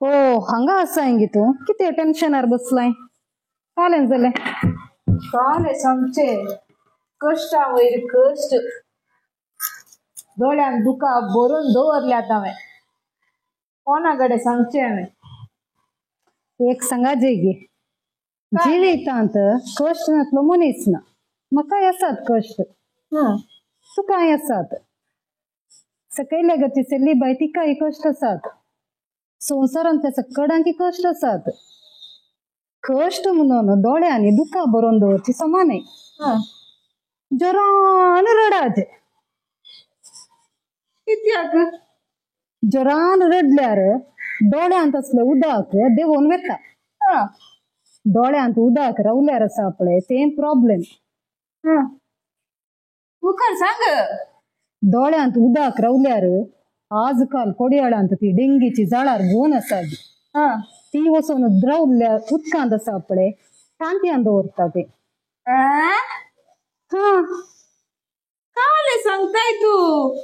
ओ हांगा आसाय गे तूं, कितें टेन्शनार बसलाय? कालें जालें? कालें सांगचें कश्टा वयर कश्ट, दोळ्यान दुकां भरून दवरल्यात हांवें. कोणा कडेन सांगचें हांवें? एक सांगा गे, जिवितांत कश्ट नासलो मनीस ना. म्हाकाय आसात कश्ट, तुकाय आसात. सकयल्या गती चल्ली बाय तिकाय कश्ट आसात. संवसारांतल्या सकडांकी कश्ट आसात. कश्ट म्हणून दोळ्यांनी दुकां भरून दवरची समा न्हय. जोरान रडाचें. कित्याक? जोरान रडल्यार दोळ्यांत असलें उदक देंवोन वता. दोळ्यांत उदक रावल्यार आसा पळय तें प्रॉब्लेम. मुखार सांग. दोळ्यांत उदक रावल्यार आजकाल कोडयाळांत ती डेंगीची जाळार घेवन आसा, ती वचून द्रावल्या उदकांत आसा पळय तांतयान दवरता ते. हा, कालें सांगताय तूं?